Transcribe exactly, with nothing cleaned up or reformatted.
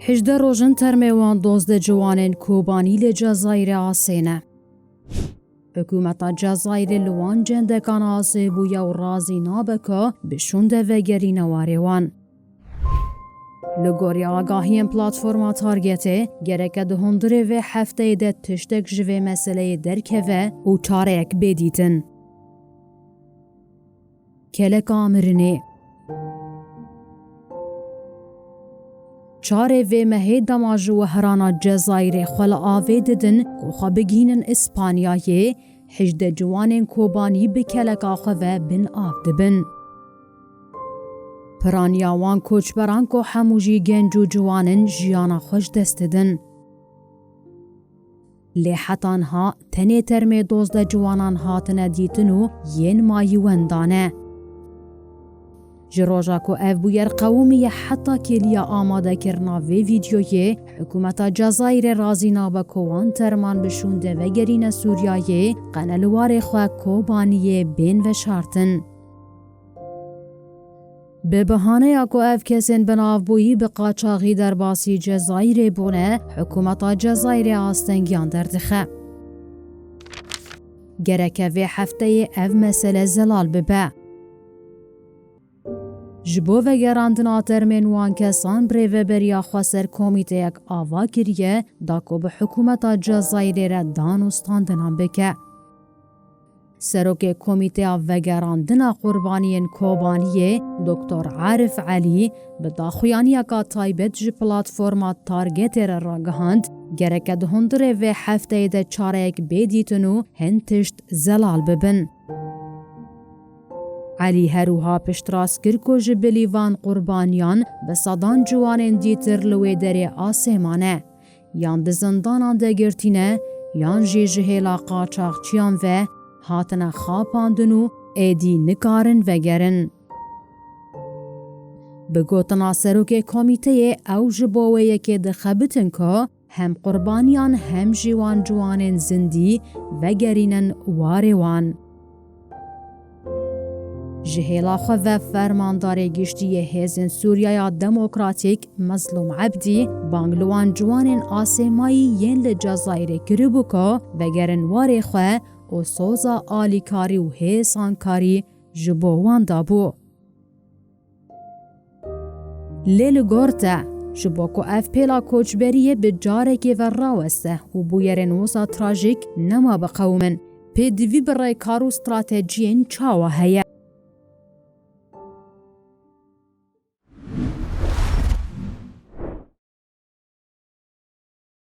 Hejdeh roj in termê wan dozdeh ciwanên Kobanî li Cezayirê asê ne. Hikûmeta Cezayirê li wan cendekan asê bûye û razî nabe ku bi şûnde vegerîne warê wan. Li gorî agahiyên platforma Targetê, gereke di hundirê vê hefteyê de tiştek ji vê meseleyê derkeve û çareyek bê dîtin. Keleka mirinê. Çarê vê mehê dema ji Wehrana Cezayirê xwe li avê didin ku xwe bigihînin Îspanyayê, hejdeh ciwanên Kobanî bi keleka xwe ve bin av dibin. Piraniya wan koçberan ku hemû jî genc û ciwan in jiyana xwe ji dest didin. Lê heta niha tenê termê dozdeh ciwanan hatine dîtin û yên mayî wenda ne. Ji roja ku ev bûyer qewimiye heta kêliya amadekirina vê vîdyoyê, hikûmeta Cezayirê razî nabe ku wan terman bi şûnde vegerîne Sûriyayê, qene li warê xwe Kobaniyê bên veşartin. Bi bihaneya ku ev kesên binavbûyî bi qaçaxî derbasî Cezayirê bûne, hikûmeta Cezayirê astengiyan derdixe. Gereke vê hefteyê ev mesele zelal bibe. Ji bo vegerandina termên wan kesan, Birêveberiya Xweser komîteyek ava kiriye, da ku bi hikûmeta Cezayirê re dan û standinan bike. Serokê Komîteya Vegerandina Qurbaniyên Kobaniyê, Doktor Arif Elî, bi daxuyaniyeka taybet ji platforma Targetê re ragihand, gereke di hundirê vê hefteyê de çareyek bê dîtin û hin tişt zelal bibin. Elî her wiha piştrast kir ku ji bilî van qurbaniyan bi sedan ciwanên dîtir li wê derê asê mane, yan di zindanan de girtî ne, yan jî ji hêla qaçaxçiyan ve hatine xapandin û êdî nikarin vegerin. Bi gotina serokê komîteyê, ew ji bo wê yekê dixebitin ku hem qurbaniyan hem jî wan ciwanên zindî vegerînin warê wan. Ji hêla xwe ve Fermandarê Giştî yê Hêzên Sûriyeya Demokratîk Mezlûm Ebdî bang li wan ciwanên asê mayî yên li Cezayirê kiribû ku vegerin warê xwe û soza alîkarî û hêsankarî ji bo wan dabû. Lê li gor te, ji bo ku ev pêla koçberiyê bi carekê ve raweste û bûyerên wisa trajîk nema biqewimin, pêdivî bi rêkar û stratejiyên çawa heye?